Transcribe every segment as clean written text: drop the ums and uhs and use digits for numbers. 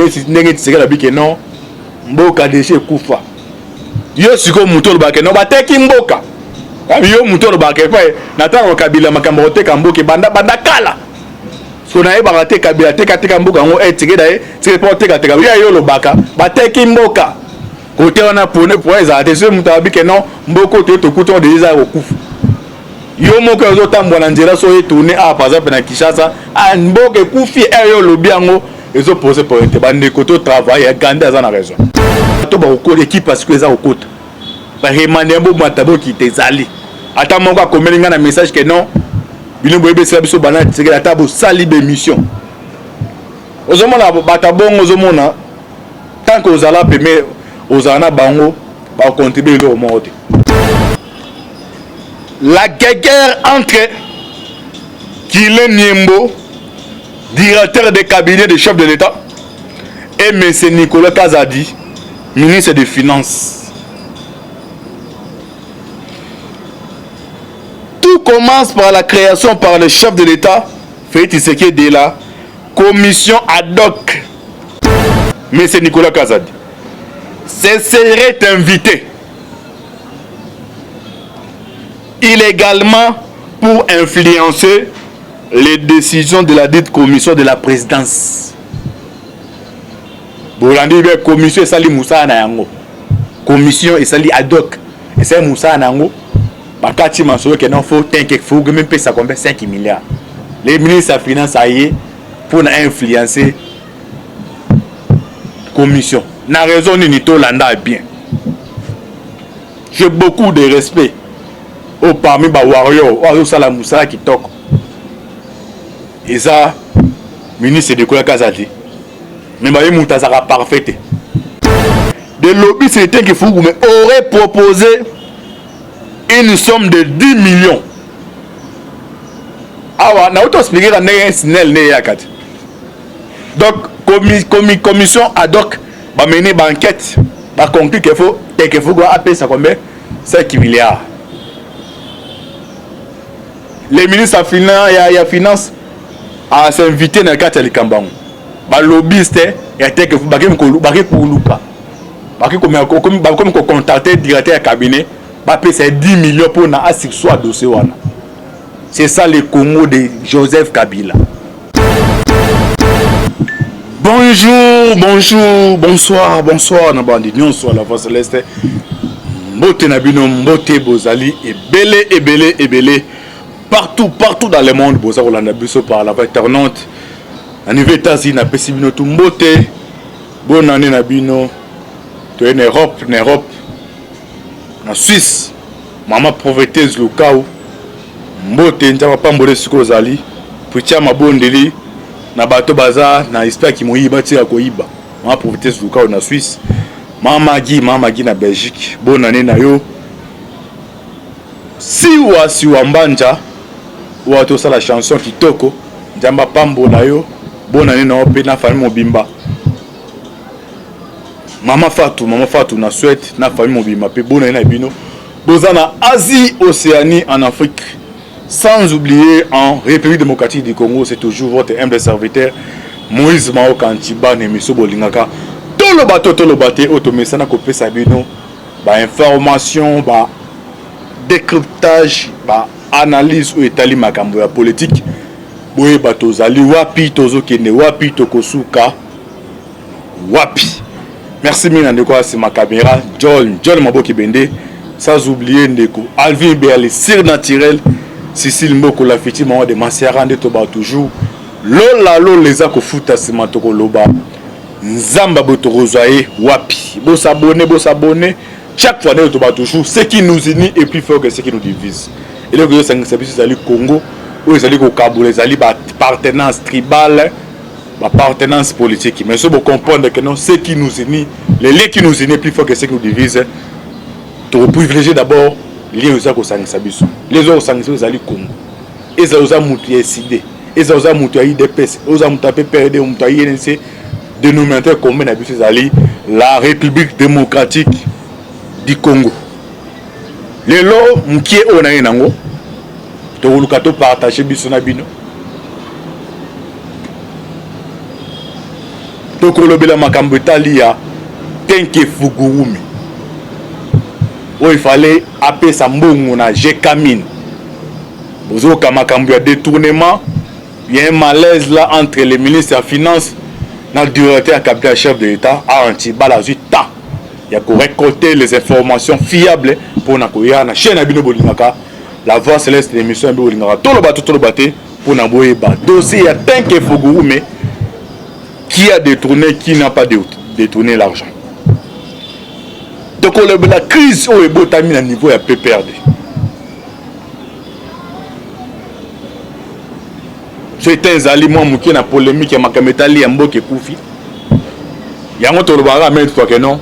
Neti ndenge Tshisekedi alobi ke non, mboka deja ekufa. Yo sikoyo moto olobaka ke non, bateki mboka. Yo moto olobaka ke epai na ntango Kabila makambo ya koteka mboka ebanda banda kala. So nayebaka te Kabila ateka teka mboka yango, eh, Tshisekedi aye, Tshisekedi mpo ateka teka. Yo yo olobaka bateki mboka. Kote wana pone po ezala te. Soki moto alobi ke non, mboka oyo tokuti yango deja eza ya kokufa. Yo moko ozotambola na nzela so etourne awa par exemple na Kinshasa, ah, mboka ekufi, eh, yo olobi yango ezo poser problème te. Bandeko to travailler, Gandhi aza na raison. To bakokola équipe parce que eza kokota. Ba remanier bomata bokita ezali. Ata moko akomeli nga na message que non, bino boyebisela biso bana Tshisekedi ata bosali ba émission. Ozomona bato ya bongo, ozomona tant que ozala peme ozala na bango ba contribuer eloko moko te. La guerre entre Guilain Niembo, directeur de cabinet de chef de l'État, et M. Nicolas Kazadi, ministre des Finances. Tout commence par la création par le chef de l'État, Félix Tshisekedi, de la commission ad hoc. M. Nicolas Kazadi se serait invité illégalement pour influencer les décisions de la dite commission de la présidence. Bolandi bien, commission esali mosala na yango. Commission esali ad hoc, esali mosala na yango. Bakati masolo ke non, faut tenke faut même pesa combien, 5 milliards. Les ministres ya finance aye pour na influencer commission. Na raison nini tolanda bien. J'ai beaucoup de respect au parmi ba warriors oyo azosala mosala kitoko. Eza ministre de Nicolas Kazadi. Mais baye moto azalaka parfait te. De lobby c'est que Fugume aurait proposé une somme de 10 millions. Awa na auto expliquer ndenge SNEL ne eyaka te. Donc commission ad hoc ba mener ba enquête, ba conclure qu'il faut Tenke Fugu apesa combien, 5 milliards. Les ministres ya finance a s'inviter na kati ya likambo yango. Ba lobbyiste ya Tenke Fugu bake koluka, bakomi kocontacter directeur ya cabinet, bapesa 10 millions mpona asursoir dossier wana. C'est ça le Congo de Joseph Kabila. Bonjour, bonjour, bonsoir, bonsoir na bandi nyonso à la voix céleste. Mbote na bino, mbote bozali ebele ebele ebele partout partout dans le monde boza kolanda biso par la voix internaute. Na niveau États-Unis na pesi bino tout mbote. Bonne année na bino. Toye na Europe, na Europe, na Suisse. Mama prophétesse Lukau, mbote nzambe apambola esika ozali. Pritia mabondeli na bato baza na esprit ya kimoyiba, batika koyiba. Mama prophétesse Lukau na Suisse. Mama Maggie, Mama Maggie na Belgique. Bonne année na yo. Siwa siwa mbanja oyo tosala chanson kitoko. Nzambe apambola yo. Bonne année na yo mpe na famille mobimba. Mama Fatou, Mama Fatou na Suède, na famille mobimba pe bonne année na bino. Boza na Asie, Océanie, en Afrique. Sans oublier en République démocratique du Congo, c'est toujours votre humble serviteur Moïse Mao Kantiba na émission bolingaka. Toloba to toloba te oyo tomesana kopesa bino ba information, ba décryptage, ba analyse oyo etali makambo ya politique. Boyeba tozali wapi, tozokende wapi, tokosuka wapi. Merci mingi na ndeko ya nsima caméra John, John Maboki Bende, sans oublier ndeko Alvin Berle surnaturel, Cécile Mboko la future maman de Masiara nde toba toujours lola lola eza kofuta nsima tokoloba nzamba boye tokozwa ye wapi. Bosabone, bosabone chaque fois nde toba toujours ce qui nous unit est plus fort que ce qui nous divise. Eloko ezosangisa biso ezali Congo, oyo ezali kokabola ezali ba appartenance tribale, ba appartenance politique. Mais so comprendre que non, ce qui nous unit, les liens qui nous unit plus fort que ce qui nous divise. To privilégier d'abord lien oza kosangisa biso. Lien oza kosangisa biso ezali Congo. Eza oza mutu ya ECD, eza oza mutu ya UDPS, oza mutu ya PPRD, mutu ya UNC. Dénominateur commun na biso ezali la République démocratique du Congo. Lelo mukie oyo na ye nango tokoluka to partager biso na bino. Tokolobela makambo etali ya Tenke Fugurumi oyo ifale apesa mbongo na Gecamine. Bozoyoka makambo ya détournement, il y a un malaise là entre le ministre ya finance na directeur ya capital chef de l'État. Awa Ntibala azwi temps ya korécolter les informations fiables mpona koya na chaîne na bino bolingaka La Voix Céleste, l'émission ya bino bolingaka toloba to toloba te, mpona boyeba dossier ya Tenke Fugurume, qui a détourné, qui n'a pas détourné l'argent. Tokolobela crise oyo ebotami na niveau ya PPRD. So ete ezali mwa moke na polémique ya makambo etali ya mboka ekufi, yango tolobaka maintes fois que non,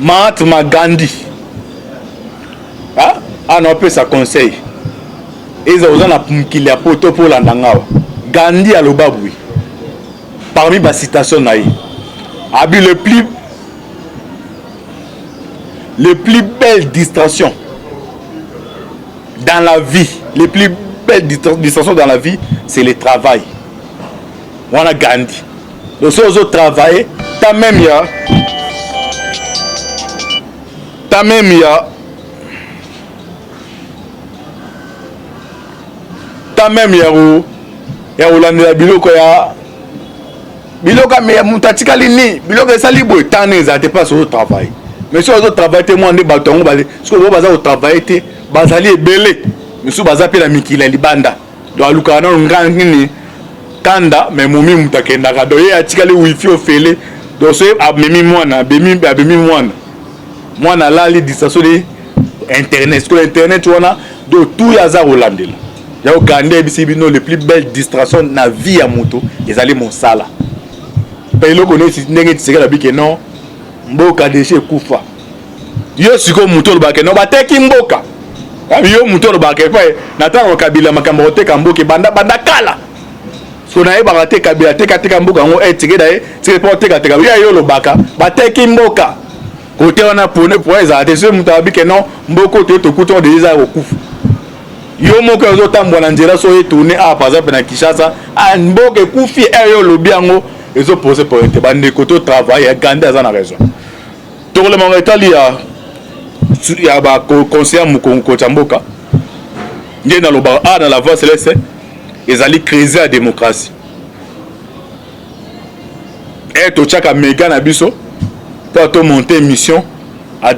Mahatma Gandhi ana opesa conseil eza oza na mokili ya poto mpo olanda ngawa. Gandhi aloba boye parmi bacitation na ye, abi le plus belle distraction dans la vie, les plus belles distractions dans la vie, c'est le travail. Wana Gandhi. Donc soki ozotravaille, ta même ya kolandela biloko ya biloko ya moto atikali ni biloko esali boye, tana ezala te place ozotravaille. Mais soki ozotravaille te, mwa nde bato yango soki bo baza kotravaille te, bazali ebele, misusu baza mpe na mikili ya libanda. Donc alukaka nano nga nini kanda, mais momi moto akendaka, donc ye atikali wifi ofele. Donc soki amemi mwana, abemi mwana, mwana alali, distraction de internet. Sikoyo internet wana, donc tout aza kolandela yango. Gandhi ayebisi bino le plus belle distraction na vie ya moto ezali mosala. Mpe eloko neti ndenge Tshisekedi abike non, mboka déjà ekufa. Yo sikoyo moto olobaka no bateki mboka, yo moto olobaka epai na ntango Kabila, makambo ya koteka mboka banda banda kala. So nayebaka te Kabila atekateka mboka yango, etikeda ye tike mpo otekateka ye. Yo olobaka bateki mboka kote wana pone po ezala te. Soki moto abike non, mboka oyo tokuti yango déjà eza ya kokufa, yo moko ozotambola na nzela, so etourne awa par exemple na Kinshasa, mboka ekufi e yo olobi yango, ezopose problème te. Bandeko, to travaille. Gandhi aza na raison. Tokolemaka etali ya baconseiller mokonzi ya mboka. Nde nalobaka awa na La Voix Céleste, ezali crise ya démocratie. E totiaka mega na biso mpo tomonte émission,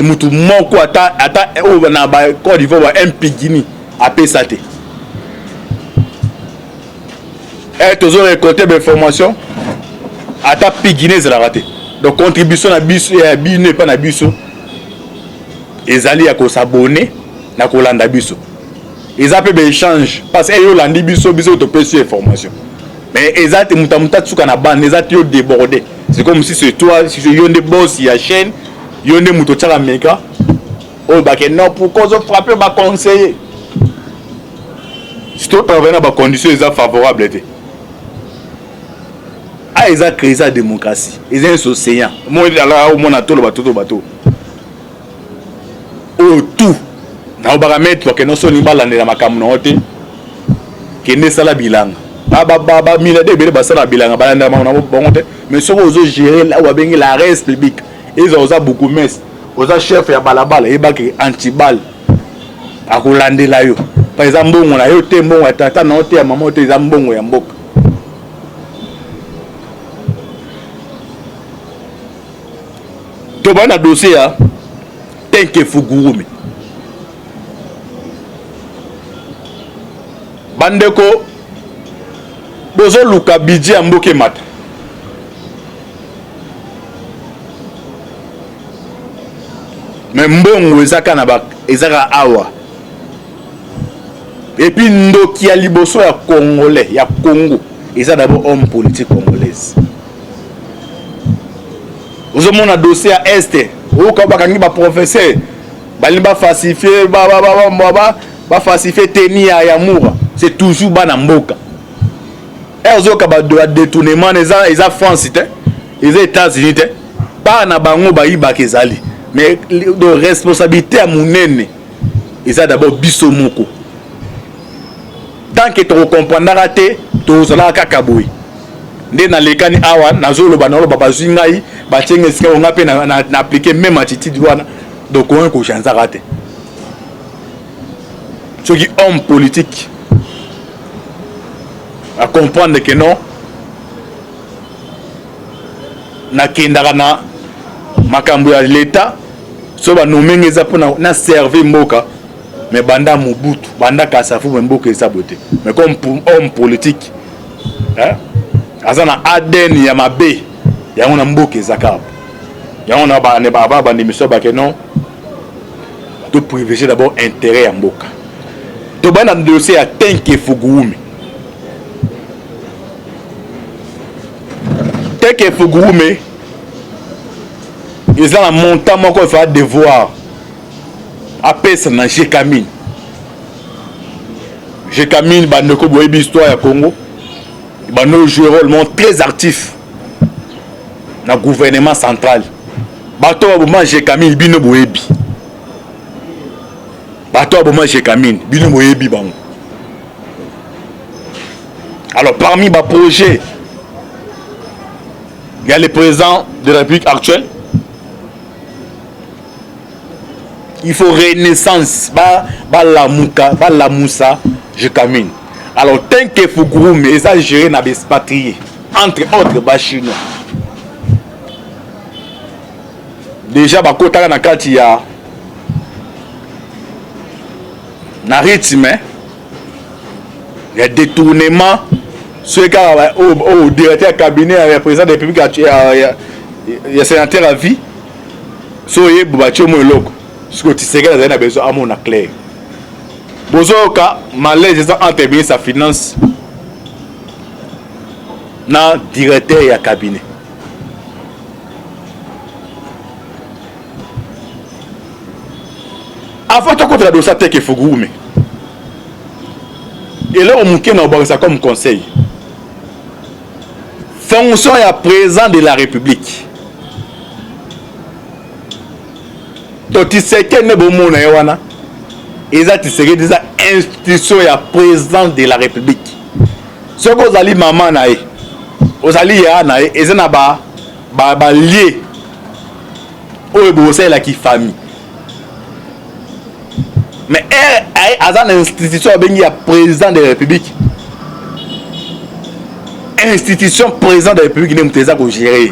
mutu moko ata oyo na ba Côte d'Ivoire ba mp Guinée apesa te. E tozo récolter bainformation, ata pigine ezalaka te. Donc contribution na biso ya bino epa na biso ezali ya kos'abonner na kolanda biso. Eza mpe baéchange, parce que yo olandi biso, biso topesi yo information. Mais eza te moto amoto atuka na bande, eza te yo débordé. C'est comme si c'est toi, yo nde boss ya chaîne, yo nde moto otiaka meka oyo bake non, pourquoi ozofrappe baconseiller? Si totravaille na bacondition eza favorable te, a eza crise ya démocratie, eza nyonso océan ala omona toloba to toloba to oyo tout naobaka maître bakende soni balandela makambo na yo te. Kende esala bilanga, bamilade ebele basala bilanga, balandela makambo na bango te. Mais soki ozogérer oyo babengi la res publique, eza oza bourgmestre, oza chef ya balabala, yebaki antibal akolandela yo, pa eza mbongo na yo te, mbongo ya tata na yo te, ya mama yo te, eza mbongo ya mboka. Tobaa na dossier ya Tenke Fugurumi. Bandeko, bozoluka budget ya mboka emata, mais mbongo ezaka na ba ezaka awa. Et puis ndoki ya liboso ya Congolais, ya Congo, eza d'abord homme politique congolaise. Ozomona dossier ya Est, oyoka bakangi baprofesseur, balingi bafalsifie, bafalsifie teni ya Mura. C'est toujours bana mboka. E ozoyoka badétournement, eza France te, eza États-Unis te, bana na bango bayibaka ezali. Mais de responsabilité ya monene eza d'abord biso moko. Tant que tokokomprendaka te, Tozalaka kaka boye nde nalekani awa nazoloba naloba bazwi ngai batie ngai esika ngai mpe na appliquer même attitude wana. Donc oyo kochanzaka te. Soki homme politique a comprendre que non, nakendaka na makambo ya leta, so banomenge eza mpona na servir mboka. Mais banda Mobutu, banda Kasavubu, mboka eza boye te. Mais comme homme politique, hein, aza na ADN ya mabe yango na mboka eza kaka yango. Na bandimiso bake non, to privilégier d'abord intérêt ya mboka. Tobandi na dossier ya Tenke Fuguume. Tenke Fuguume eza na montant moko efa devoir apesa na Gécamines. Gécamines, bandeko boyebi histoire ya Congo, bando jouer rôle moko très actif na gouvernement central. Bato baboma Gécamines, bino boyebi. Bato baboma Gécamines, bino boyebi bango. Alors, parmi baprojet, il y a le président de la République actuelle, il faut renaissance, balamuka, balamusa Gécamines. Alors, Tenke Fugurume eza géré na baexpatriés, entre autres bachinois. Déjà bakotaka na kati ya na rythme ya détournement. Soki kaka oyo directeur ya cabinet ya président de la République, ya sénateur à vie, so oyebi batie mo eloko. Sikoyo Tshisekedi azali na besoin amona clair. Bozoyoka malaise eza entre ministre ya finance na directeur ya cabinet. Avant tokotela dossier Tenke Fugurume, eloko moke na obakisa comme conseil: fonction ya président de la République to Tshisekedi nde bomona ye wana, eza Tshisekedi, eza institution ya président de la République. Soki ozali mama na ye, ozali yaya na ye, eza na balie ba oyo bokosalelaki famille. Mais aza na institution abengi ya président de la République. Institution président de la République nde moto eza kogérer.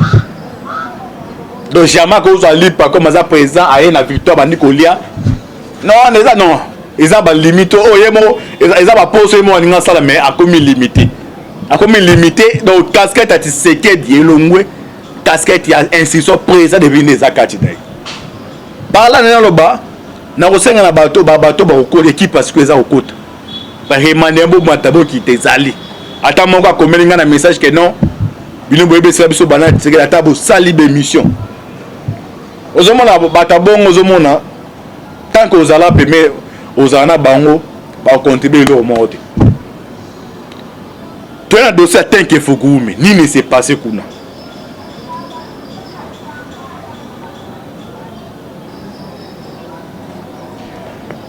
Donc jamais akozwa lipa comme aza président, aye na victoire, bandi kolia. Non, eza non, eza balimite oyo ye moko, eza baposo ye moko alingi asala, mais akomi limité, akomi limité. Donc casquette ya Tshisekedi elongwe, casquette ya institution président de nde eza kati na ye. Par là naloba, nakosenga na bato, bato bakokota équipe sikoyo eza kokota, baremande bomata bokita. Ezali ata moko akomeli ngai na message ke non, bino boyebisela biso bana Tshisekedi, ata bosali bémission. Ozomona bato bongo, ozomona tant que ozala peme, ozala na bango, bakocontribue eloko moko te. Toye na dossier ya Tenke Fukuume. Nini s'est passé kuna?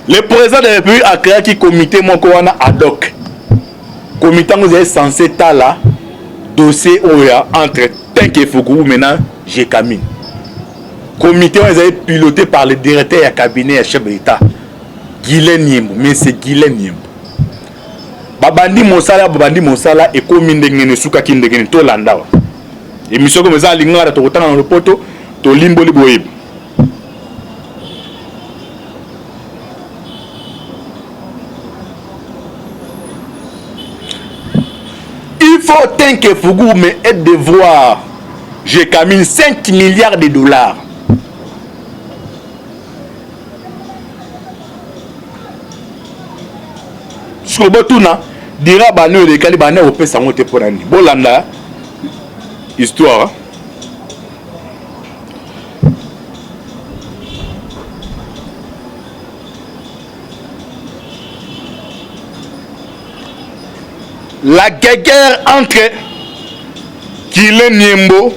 Le président de la République acréaki comité moko wana ad hoc. Comité yango ezali censé tala dossier oyo ya entre Tenke Fukuume na Gécamines. Comité wana ezali piloté par le directeur ya cabinet ya chef de l'État, Guylain Nyembo, monsieur Guylain Nyembo. Babandi mosala, babandi mosala, ekomi ndenge nini, esukaki ndenge nini? Tolanda wa émission komo eza alingaka, tokotanga na lopoto, tolimboli boyebi. Il faut Tenke Fugume et devoir Gécamines 5 milliards de dollars. Sikoyo botuna dira bani oyo elekali, bani akopesa yango te mpo na nini? Bolanda histoire. La guerre entre Guylain Nyembo,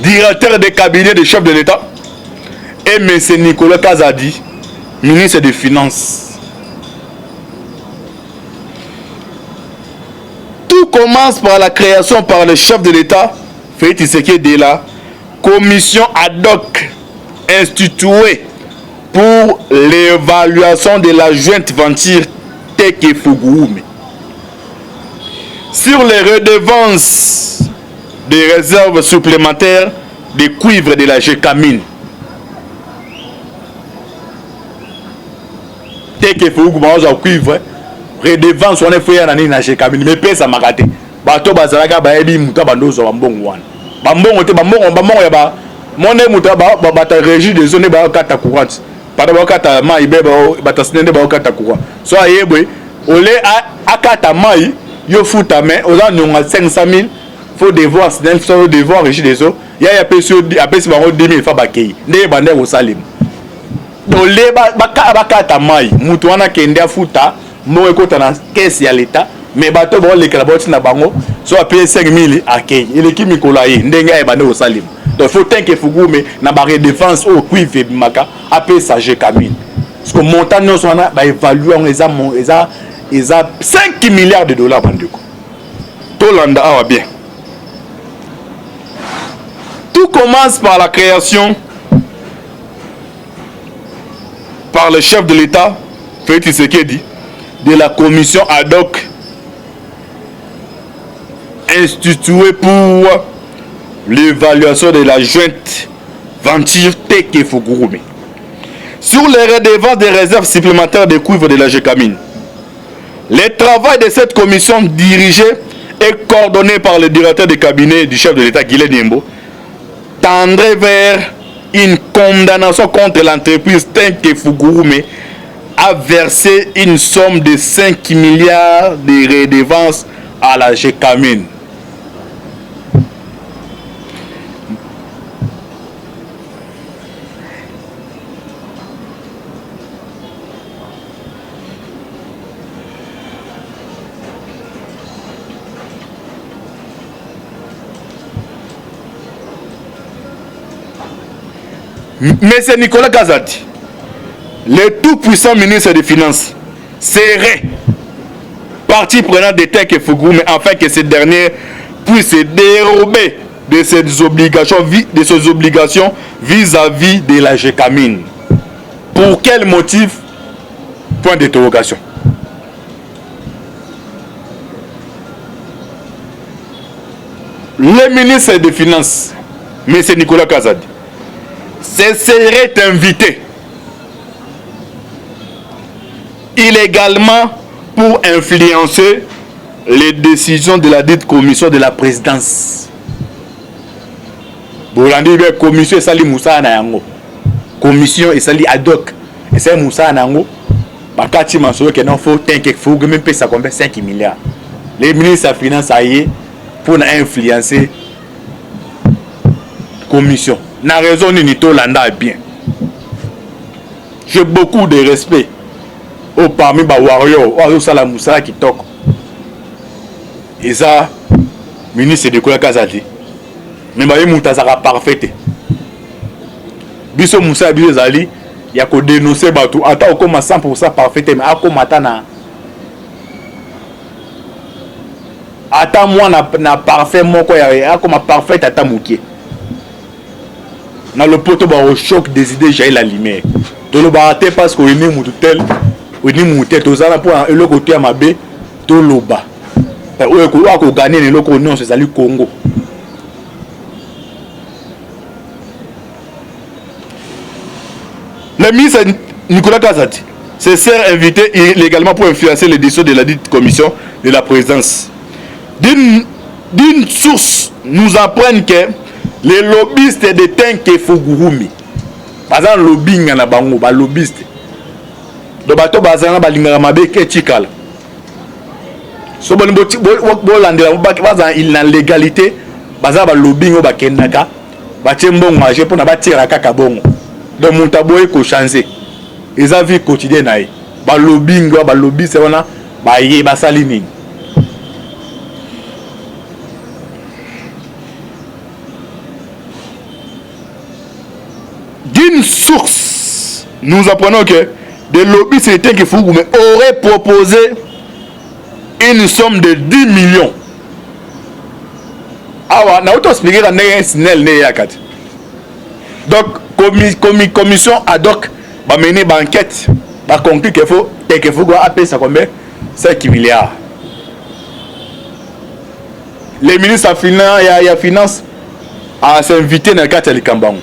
directeur de cabinet de chef de l'État, et M. Nicolas Kazadi, ministre des Finances. Tout commence par la création par le chef de l'État, Félix Tshisekedi, de la commission ad hoc instituée pour l'évaluation de la jointe venture Teke Fuguume. Sur les redevances des réserves supplémentaires de cuivre de la GECAMINE. Teke Fuguume bazwa cuivre redevance wana efo ya na nini na GECAMINE mais epesamaka te. Bato bazalaka bayebi moto abanda ozwa bambongo wana. Bambongo te, bambongo bambongo ya ba monde moto ba bata régie des zones ba kata courant. Pardon, ba kata mai be ba bata sine ba kata courant. So ayebwe ole akata mai yo futa mais oza nyonga 500 000 faut devoir SNEL so devoir régie des eaux ya ya apesi apesi bango 10 000 fa bakei nde ebanda kosalema. Ole bakata mai moto wana akende afuta mbongo ekota na caisse ya l'État, mais bato baolekela baotinda bango so apesi 5 000 akei eleki mikolo aye ndenge ayebande kosalema. Donc faut Tenke Fugume na baredevance oyo cuivre ebimaka apesa GECAMINE, parce que montant nyonso wana baévalue yango eza 5 milliards de dollars. Bandeko, tolanda awa bien. Tout commence par la création par le chef de l'État, Félix Tshisekedi, de la commission ad hoc instituée pour l'évaluation de la jointe venture Teke Fugurume. Sur les redevances des réserves supplémentaires de cuivre de la GECAMINE. Le travail de cette commission dirigée et coordonné par le directeur de cabinet du chef de l'État, Guylain Nyembo, tendrait vers une condamnation contre l'entreprise Tenke Fugurume a versé une somme de 5 milliards de redevances à la GECAMINE. Monsieur Nicolas Kazadi, le tout-puissant ministre des Finances, serait partie prenante de Tenke Fugurume afin que ce dernier puisse se dérober de ses obligations vis-à-vis de la GECAMINE. Pour quel motif? Point d'interrogation. Le ministre des Finances, M. Nicolas Kazadi, se serait invité illégalement pour influencer les décisions de la dite commission de la présidence. Bolandi bien, commission esali mosala na yango, commission esali ad hoc esali mosala na yango, bakati masolo ke non, faut Tenke Fugurume mpesa combien? 5 milliards. Le ministre ya finance aye mpona influencer commission na raison nini? Tolanda bien. J'ai beaucoup de respect oyo parmi bawarrior oyo azosala mosala kitoko eza ministre Nicolas Kazadi, mais baye moto azalaka parfait te. Biso mosala biso ezali ya kodénoncer bato, ata okóma 100 parfait te, mais akóma ata na ata mwa na parfait moko ya akóma parfait ata mokie. Na lopoto bao choc des idées jaillit la lumière. Tolobaka te parce que oyini mutu tel, oyini mutu tel. Tozala mpona eloko te ya mabe. Toloba oyo akogagner na eloko nyonso ezali Congo. Le ministre Nicolas Kazadi se sert invité illégalement pour influencer les décisions de la dite commission de la présidence. D'une source nous apprennent que les lobbyistes de Tenke Fugurumi, baza na lobbying na bango, balobbyiste, donc bato bazala na balingaka mabe ke etikala so boni bolandela, baza na légalité, baza balobbying oyo bakendaka batie mbongo age mpona batiela kaka bongo. Donc moto aboyi kochanger, eza vie quotidienne na ye. Balobbying wana, balobbyiste wana baye basali nini? D'une source, nous apprenons que des lobbyistes de Tenke Fugurume auraient proposé une somme de 10 millions. Awa nauti expliquer ka ndenge SNEL nde eyaka te. Donc commission ad hoc bamene ba enquête, ba conclure qu'il faut Teke Fugu apesa combien? 5 milliards. Le ministre ya finance as'invité na kati ya likambo yango.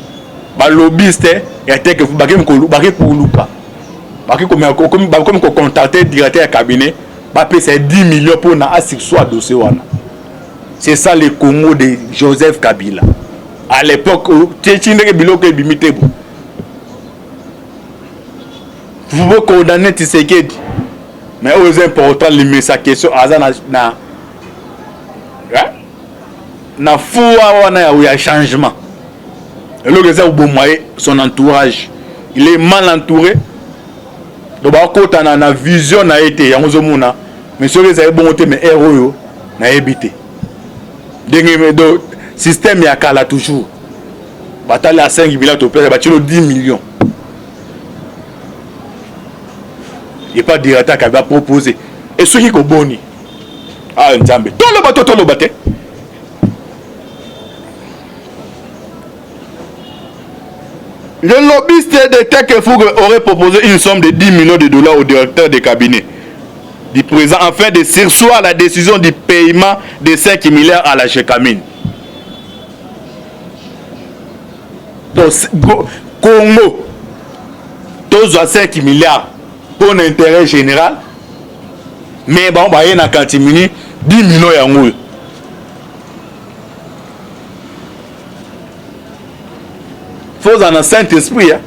Balobbyiste ya Teke Fugu bake koluka, bakomi kocontacter directeur ya cabinet, bapesa ye 10 millions mpona asurseoir dossier wana. C'est ça le Congo de Joseph Kabila à l'époque. Ti ndenge biloko ebimi te bo, vous pouvez condamner Tshisekedi, mais oyo eza important, limisa question aza na fuwa wana ya changement. Eloko eza koboma ye, son entourage, il est mal entouré. Donc bakota na vision na ye te, yango ozomona. Mais soki ezali bongo te, mais ere oyo nayebi te ndenge do système ya kala toujours batali ya 5 millions, topesa batilo 10 millions epa directeur akabi bapropose. E soki koboni, ah Nzambe, toloba to toloba te. Le lobbyiste de Teke Fougue aurait proposé une somme de 10 millions de dollars au directeur de cabinet du président afin de surseoir la décision du paiement de 5 milliards à la Gécamine. Donc, Congo, tozwa 5 milliards pour l'intérêt général, mais bon, bah, il y a 10 millions yango. Faut ozala na Saint Esprit, hein?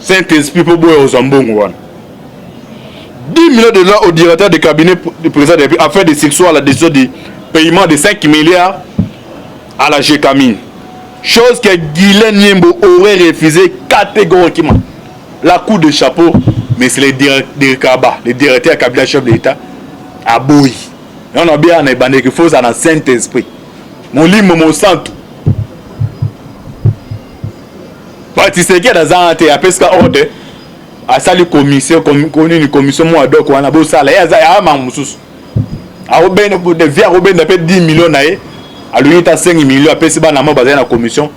Saint Esprit mpo boya ozwa mbongo wana 10 millions de dollars au directeur de cabinet du président de la République afin de surseoir la décision du paiement de 5 milliards à la Gécamine. Chose que Guylain Nyembo aurait refusé catégoriquement. La coup de chapeau, mais c'est le directeur Kaba, le directeur cabinet chef de l'État, aboyi. On a bien ebandeki, faut na Saint-Esprit. Molimo Mosantu. Tshisekedi aza te, apesika ordre, asali commission nini, commission moko ad hoc wana bosala. Ye aza ya makambo mosusu, akobenda vie, akobenda mpe 10 millions na ye, alingi ta 5 millions, apesi bana mo bazali na commission.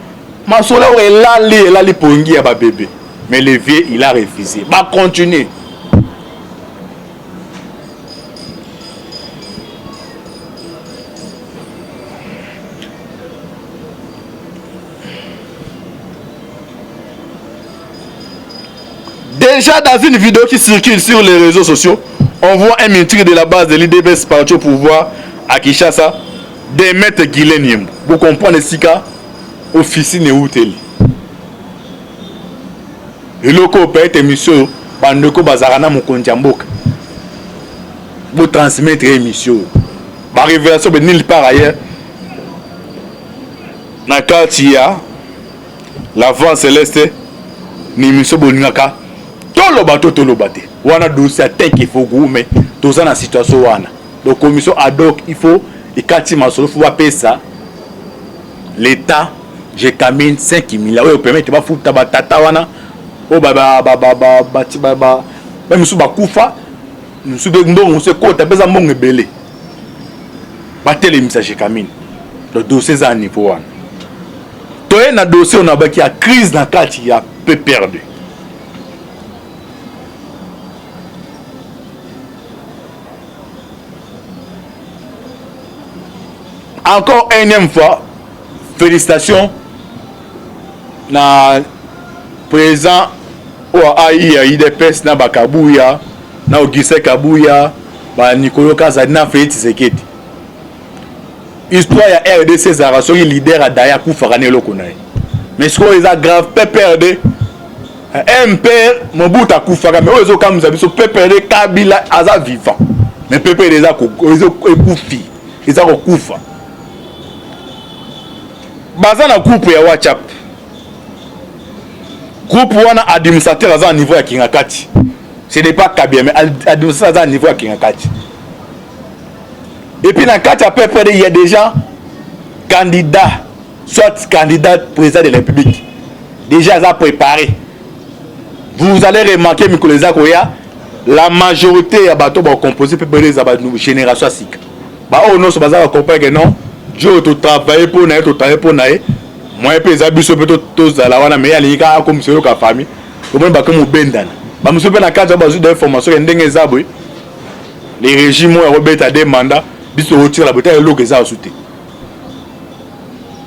Masolo oyo elali elali pongi ya babebe, mais le vieux, il a refusé. Bacontinue. Déjà, dans une vidéo qui circule sur les réseaux sociaux, on voit un meeting de la base de l'UDPS parti au pouvoir à Kinshasa démettre Guylain Nyembo. Vous comprenez sika officine euteli. Eloko oyo peut-être émission, bandeko bazalaka na mokonzi ya mboka, botransmettre émission oyo, barévélation be nulle part ailleurs na kati ya La Voix Céleste. Ni émission bolingaka toloba to toloba te wana, dossier ya Teke Fogu. Mais toza na situation wana. Donc commission ad hoc, il faut ekati masolo, faut bapesa l'État Gécamine 5 milliards oyo permettre bafuta batata wana oyo bamisusu bakufa, mosusu mpe mbongo mosusu ekota mpe eza mbongo ebele, batelemisa Gécamine. Donc dossier eza na niveau wana. Toye na dossier oyo nabaki ya crise na kati ya PPRD. Encore énième fois, félicitations na président oyo ai ya UDPS na bakabuya na Augustin Kabuya, banikolo Kazadi na Félix Tshisekedi. Histoire ya RDC ezalaka soki leader adaya, akufaka na eloko na ye, mais sikoyo eza grave. PPRD, MPR, Mobutu akufaka, mais oyo ezokamwisa biso, PPRD, Kabila aza vivant, mais PPRD eza ekufi, eza kokufa. Baza na groupe ya WhatsApp. Groupe wana, administrateur aza na niveau ya Kingakati. Ce n'est pas Kabila, mais administrateur aza na niveau ya Kingakati. Et puis na kati ya PPRD, il y a déjà candidat, soit candidat président de la République, déjà aza préparé. Vous allez remarquer mikolo eza koya, la majorité ya bato bakompose mpe bele eza ba génération ya sika. Baoyo nyonso baza bacomprendre que non, Dieu totravaille mpo na ye, totravaille mpo na ye, moyen mpe eza biso mpe tozala wana, mais ye alingi kaka akomisa yoka famille. Omoni bakomi mobendana, bamosusu mpe na kati ya bazwi d'information ke ndenge eza boye, le régime oyo akobeta de mandat, biso tokotikala boye, ta eloko eza asu te.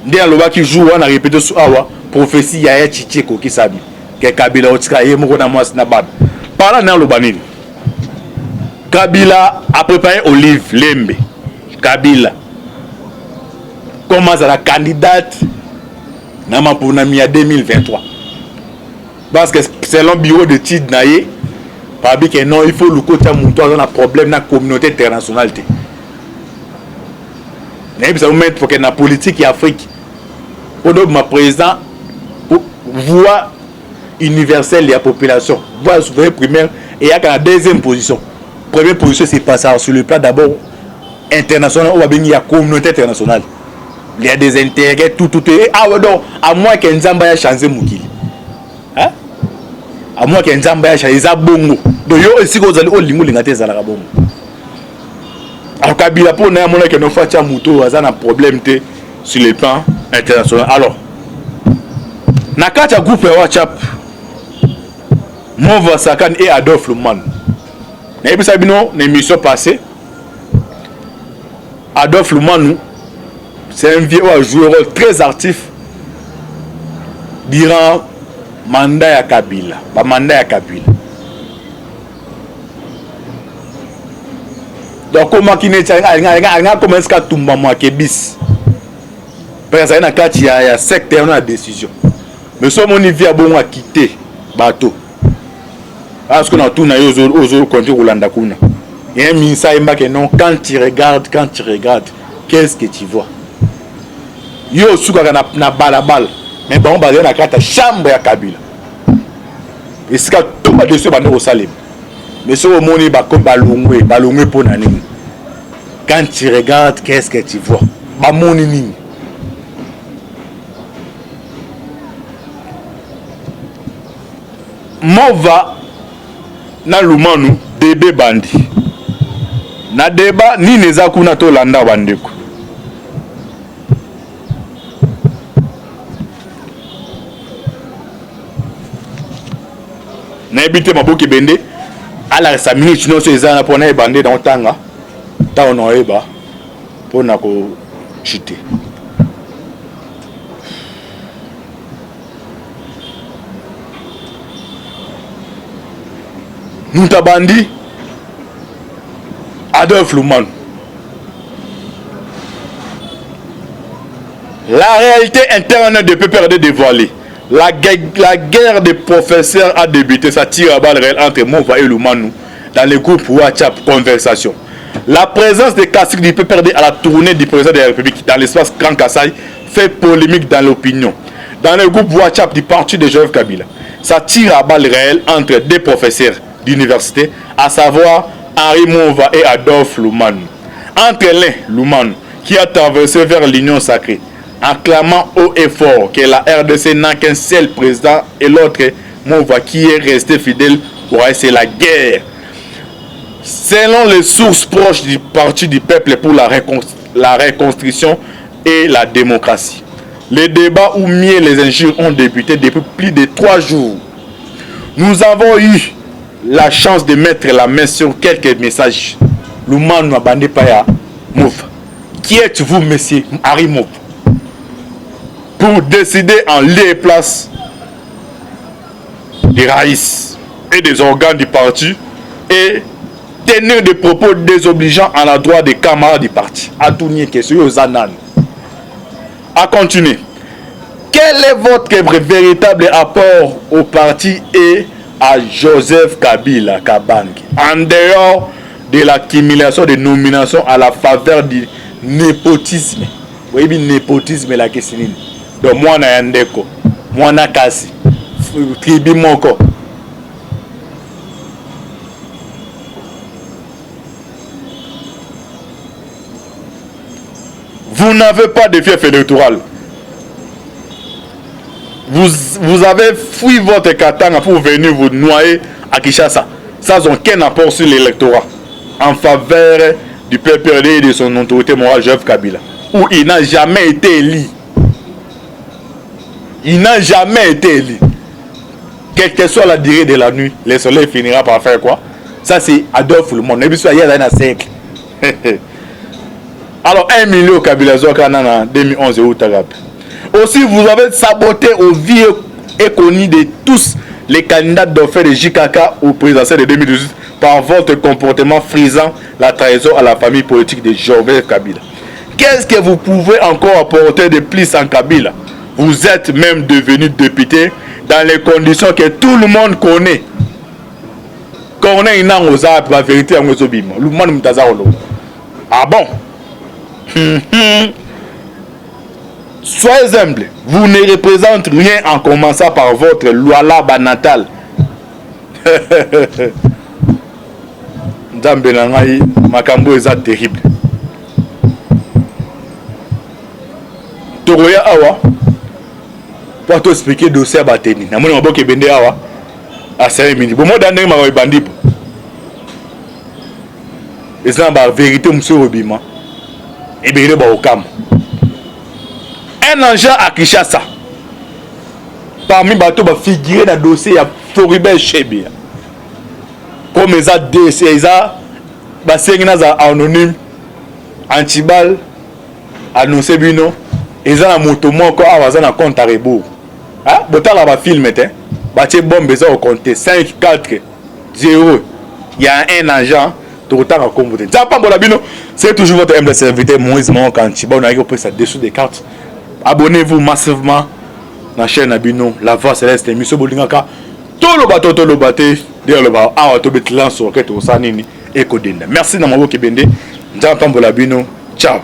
Nde alobaki jour wana, répété su awa, prophétie ya ya Chichi ekokisami ke Kabila otika ye moko na mwasi na bana. Parla na aloba nini? Kabila a préparé Olive Lembe Kabila comme azala candidate na maponami ya 2023, parce que selon bureau d'étude na ye babi ke non, il faut luka otia moto aza na problème na communauté internationale te. Nayebisa maître ke na politique ya Afrique, mpo obima président, voix universelle ya population, voix souverain primaire eyaka na deuxième position. Première position, c'est passé sur le plan d'abord international, oyo babengi ya communauté internationale. Il y a des intérêts, tout tout tout. Ah ouais, donc à moins que Nzambe ya changer mokili, hein, à moins que Nzambe ya changer, eza bongo. Donc yo esika ozali, olingi olinga te, ezalaka bongo. Alors Kabila, mpo na ye, amonaki no fatia moto oyo aza na problème te sur le plan international. Alors na kati ya groupe ya WhatsApp, Mova Sakani et Adolphe Lumanu, nayebisa bino na émission passée, Adolphe Lumanu, c'est un vieux oyo a joué rôle très actif durant mandat ya Kabila, bamandat ya Kabila. Donc akomaki neti alingi akoma esika atumba mwakebisi, mpe azali na kati ya secte wana ya décision. Mais so omoni vi abongo akite bato parce que na tuna yo ozokonti kolanda kuna ye minsa ayembaki non, quand tu regardes, quand tu regardes, qu'est-ce que tu vois? Yo osukaka na balabala, mais bango bazali na kati ya chambre ya Kabila, esika to badesio bande kosalema. Mais soki omoni balongwe, balongwe mpo na nini? Quand tu regardes, qu'est-ce que tu vois? Bamoni nini? Mova na Lumanu debe bandi na deba nini eza kuna? Tolanda bandeko. Nayebi te, maboki ebende alakisa minute nyonso eza na mpo nayeba nde naotanga ntango naoyeba mpona kochute. Moto abandi, Adolphe Lumanu. La réalité interne de PPRD dévoilée. La guerre des professeurs a débuté. Ça tire à balles réelles entre Mova et Lumanu dans le groupe WhatsApp Conversation. La présence des classiques du PPRD à la tournée du président de la République dans l'espace Grand Kassai fait polémique dans l'opinion. Dans le groupe WhatsApp du parti de Joseph Kabila, ça tire à balles réelles entre deux professeurs d'université, à savoir Henri Mova et Adolphe Lumanu. Entre l'un, Lumanu, qui a traversé vers l'Union sacrée, acclamant haut et fort que la RDC n'a qu'un seul président, et l'autre, Mova, qui est resté fidèle au c'est la guerre. Selon les sources proches du Parti du peuple pour la reconstruction et la démocratie, les débats ou mieux les injures ont débuté depuis plus de 3 jours. Nous avons eu la chance de mettre la main sur quelques messages. Lumanu abandi pa Mova. Qui êtes-vous, monsieur Harry Mova, pour décider en lieu et place des raïs et des organes du parti et tenir des propos désobligeants à l'endroit des camarades du parti? Atuni question, oza nani? A continuer. Quel est votre véritable apport au parti et à Joseph Kabila Kabange, en dehors de l'accumulation des nominations à la faveur du népotisme? Oyebi népotisme elakisi nini? Donc mwana ya ndeko, mwana kasi tribu moko. Vous n'avez pas de fief électoral. Vous, vous avez fui votre Katanga pour venir vous noyer à Kinshasa, sans aucun apport sur l'électorat, en faveur du PPRD et de son autorité morale, Joseph Kabila, où il n'a jamais été élu. Il n'a jamais été élu. Quelle que soit la durée de la nuit, le soleil finira par faire quoi? Ça, c'est Adolphe Le Monde. Et puis, il y a un siècle. Alors, 1 million Kabila azwaka na 2011 eutaka. Aussi, vous avez saboté au vie et connu de tous les candidats d'offert de JKK au présidentiel de 2018 par votre comportement frisant la trahison à la famille politique de Joseph Kabila. Qu'est-ce que vous pouvez encore apporter de plus en Kabila? Vous êtes même devenu député dans les conditions que tout le monde connaît. Corneille Nango oza la vérité yango ezobima. Lumani moto aza koloba. Ah bon? Soyez humble. Vous ne représentez rien en commençant par votre Lualaba natal. Nzambe na ngai, makambo eza terrible. Tokoya awa po to expliquer dossier ya bateni. Namoni maboke ebende awa asali mingi. Bomoda ndenge makambo ebandi po. Eza na ba vérité mosusu ekobima ebele bakokama. Un agent à Kinshasa parmi bato bafigure na dossier ya Floribert Chebeya, comme eza dossier eza basengi naza anonyme, antibal annonce bino eza na moto moko awa aza na compte à rebours. Ah, botala ba film te, batie bombe eza kocompte 5 4 0 ya un agent, tokotanga kombo te. Nzambe pambola bino. C'est toujours votre humble serviteur Moïse Maokanchi. Bon, nayaki kopesa dessous des cartes. Abonnez-vous massivement na chaîne na bino La Voix Céleste, émission bolingaka toloba to toloba te nde aloba awa tobetela nsoke tokosala nini ekodenda. Merci na maboko ebende. Nzambe pambola bino. Ciao.